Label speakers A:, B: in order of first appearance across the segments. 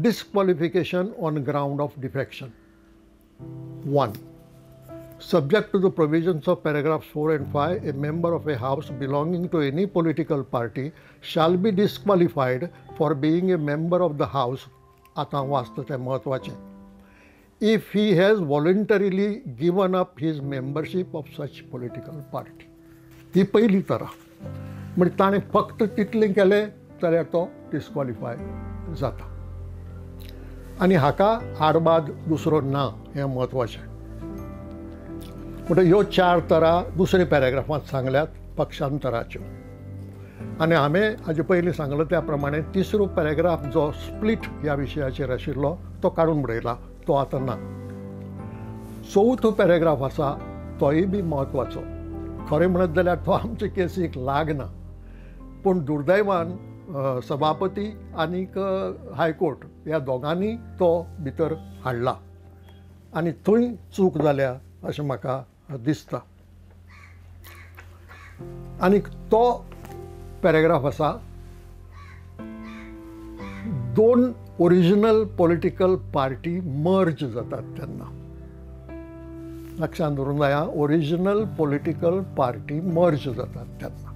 A: Disqualification on ground of defection. 1. Subject to the provisions of paragraphs 4 and 5, a member of a house belonging to any political party shall be disqualified for being a member of the house. आतां वाचता तें म्हत्वाचें. If he has voluntarily given up his membership of such political party. ही पयली तरा. म्हणजे ताणें फक्त तितलें केलें जाल्यार तो डिस्क्वॉलिफाय जाता आनी हाका आडवाद दुसरो ना, हें म्हत्वाचें. म्हणटकीर ह्यो 4 तरा दुसऱ्या पॅरेग्राफांत सांगल्यात पक्षांतराच्यो. आनी हांवें हाजे पयलीं सांगलो त्या प्रमाणे तिसरो पॅरेग्राफ जो स्प्लीट ह्या विशयाचेर आशिल्लो तो काडून उडयला, तो आतां ना. चवथो पॅरेग्राफ आसा तोय बी म्हत्वाचो. खरें म्हणत जाल्यार तो आमचे केसीक लागना, पूण दुर्दैवान सभापती आनीक हायकोर्ट ह्या दोगांनी तो भितर हाडला आनी थंय चूक जाल्या अशें म्हाका दिसता. आनी तो पॅरेग्राफ आसा, 2 ओरिजिनल पॉलिटिकल पार्टी मर्ज जातात तेन्ना. लक्षांत दवरूंक जाय, ओरिजिनल पॉलिटिकल पार्टी मर्ज जातात तेन्ना.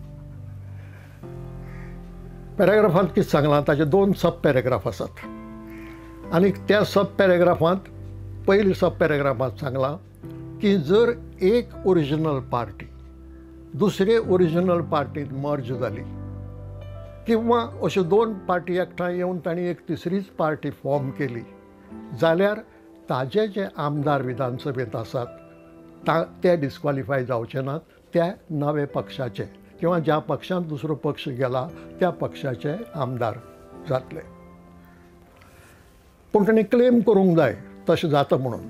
A: पॅरेग्राफांत कितें सांगलां, ताचे 2 सब पॅरेग्राफ आसात आनी त्या सब पॅरेग्राफांत पयली सब पॅरेग्राफांत सांगलां की जर एक ओरिजिनल पार्टी दुसरे ओरिजिनल पार्टींत मर्ज जाली किंवा अश्यो 2 पार्टी एकठांय येवन तांणी एक तिसरीच पार्टी फॉर्म केली जाल्यार ताजे जे आमदार विधानसभेंत आसात ते डिस्क्वॉलिफाय जावचे नात, त्या नवे पक्षाचे किंवा ज्या पक्षांत दुसरो पक्ष गेला त्या पक्षाचे आमदार जातले. पूण तांणी क्लेम करूंक जाय तशें जाता म्हणून.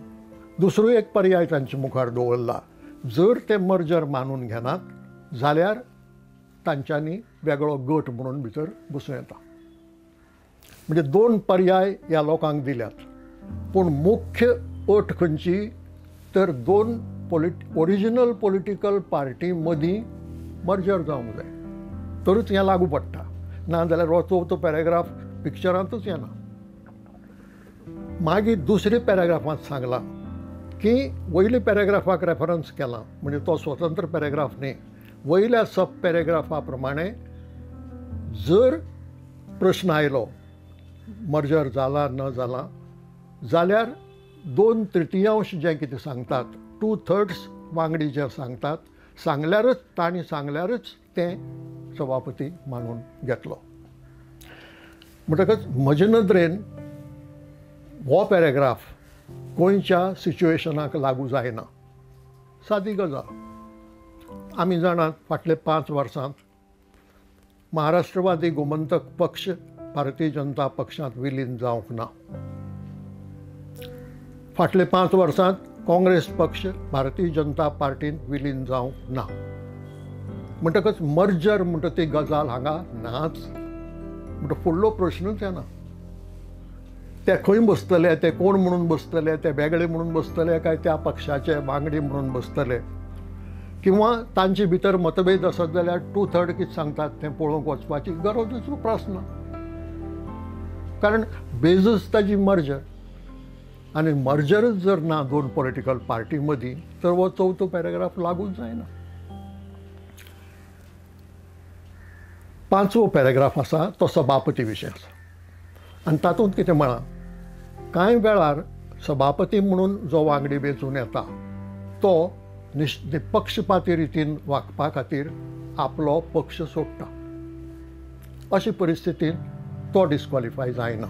A: दुसरो एक पर्याय तांचे मुखार दवरला, जर ते मर्जर मानून घेनात जाल्यार तांच्यांनी वेगळो गट म्हणून भितर बसूं येता. म्हणजे 2 पर्याय ह्या लोकांक दिल्यात, पूण मुख्य अट खंयची तर 2 ओरिजिनल पॉलिटिकल पार्टी मदीं मर्जर जावंक जाय तरूच हें लागू पडटा, ना जाल्यार हो चवथो पॅरेग्राफ पिक्चरांतूच येना. मागीर दुसऱ्या पॅरेग्राफांत सांगलां की वयल्या पॅरेग्राफाक रेफरन्स केला, म्हणजे तो स्वतंत्र पॅरेग्राफ न्ही. वयल्या सब पॅरेग्राफा प्रमाणे जर प्रश्न आयलो मर्जर जाला न जाला जाल्यार 2/3 जें कितें सांगतात, 2/3 वांगडी जे सांगतात सांगल्यारच, तांणी सांगल्यारच तें सभापती मानून घेतलो. म्हणटकच म्हजे नदरेन हो पॅरेग्राफ गोंयच्या सिच्युएशनाक लागू जायना. सादी गजाल, आमी जाणात फाटले 5 वर्सांत महाराष्ट्रवादी गोमंतक पक्ष भारतीय जनता पक्षांत विलीन जावंक ना. फाटले 5 वर्सांत काँग्रेस पक्ष भारतीय जनता पार्टीन विलीन जावंक ना. म्हणटकच मर्जर म्हणटा ती गजाल हांगा नाच, म्हणटा फुडलो प्रश्नूच येना. ते खंय बसतले, ते कोण म्हणून बसतले, ते वेगळे म्हणून बसतले काय त्या पक्षाचे वांगडी म्हणून बसतले, किंवा तांचे भितर मतभेद आसत जाल्यार 2/3 कितें सांगतात तें पळोवंक वचपाची गरजूच प्रस्न, कारण बेजच ताजी मर्जर. आनी मर्जरच जर ना 2 पॉलिटिकल पार्टी मदीं तर हो चवथो पॅरेग्राफ लागूच जायना. 5वो पॅरेग्राफ आसा तो सभापती विशय आसा आनी तातूंत कितें म्हळां, कांय वेळार सभापती म्हणून जो वांगडी वेंचून येता तो निपक्षपाती रितीन वागपा खातीर आपलो पक्ष सोडटा. अशे परिस्थितींत तो डिस्क्वॉलिफाय जायना.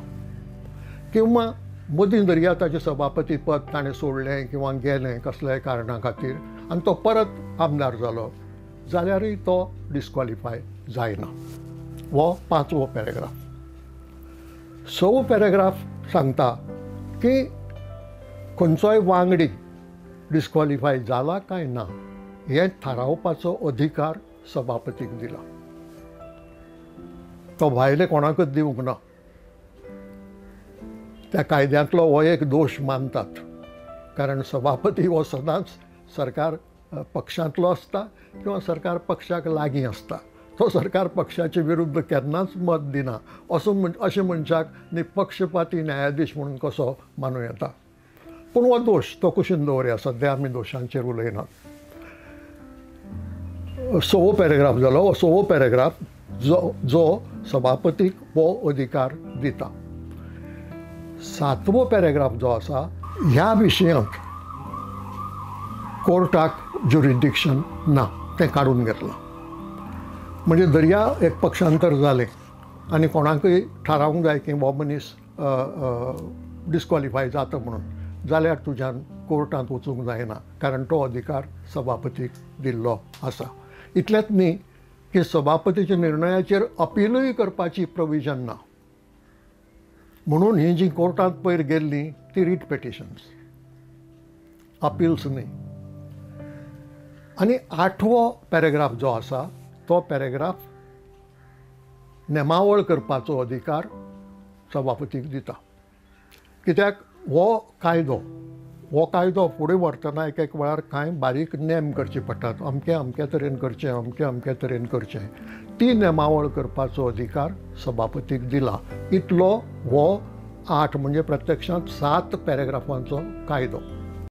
A: किंवा मदीं दर्या ताचें सभापती पद ताणें सोडलें किंवा गेलें कसल्याय कारणा खातीर आनी तो परत आमदार जालो जाल्यारूय तो डिस्क्वॉलिफाय जायना. हो 5वो पॅरेग्राफ. 6वो पॅरेग्राफ सांगता की खंयचोय वांगडी डिस्क्वॉलिफाय जाला काय ना हें थारावपाचो अधिकार सभापतीक दिला, तो भायले कोणाकच दिवंक ना. त्या कायद्यांतलो हो एक दोश मानतात, कारण सभापती हो सदांच सरकार पक्षांतलो आसता किंवा सरकार पक्षाक लागीं आसता, तो सरकार पक्षाचे विरुद्ध केन्नाच मत दिना असो अशें मनशाक निपक्षपाती न्यायाधीश म्हणून कसो मानूं येता. पूण हो दोश तो कुशीन दवरया, सद्या आमी दोशांचेर उलयनात. सवो पॅरेग्राफ जालो. हो सवो पॅरेग्राफ जो जो सभापतीक हो अधिकार दिता. सातवो पॅरेग्राफ जो आसा ह्या विशयांत कोर्टाक ज्युरिडिक्शन ना, तें काडून घेतलां. म्हणजे दर्या एक पक्षांतर जालें आनी कोणाकूय थारावंक जाय की हो मनीस डिस्क्वॉलिफाय जाता म्हणून, जाल्यार तुज्यान कोर्टांत वचूंक जायना, कारण तो अधिकार सभापतीक दिल्लो आसा. इतलेंच न्ही की सभापतीच्या निर्णयाचेर अपिलूय करपाची प्रोविजन ना. म्हणून ही जी कोर्टांत पयर गेल्लीं ती रीट पिटिशन्स, अपिल्स न्ही. आनी आठवो पॅरेग्राफ जो आसा तो पॅरेग्राफ नेमावळ करपाचो अधिकार सभापतीक दिता. कित्याक हो कायदो फुडें व्हरतना एक एक वेळार कांय बारीक नेम करचे पडटात, अमके अमके तरेन करचें, अमके अमके तरेन करचें, ती नेमावळ करपाचो अधिकार सभापतीक दिला. इतलो हो 8 म्हणजे प्रत्यक्षांत 7 पॅरेग्राफांचो कायदो.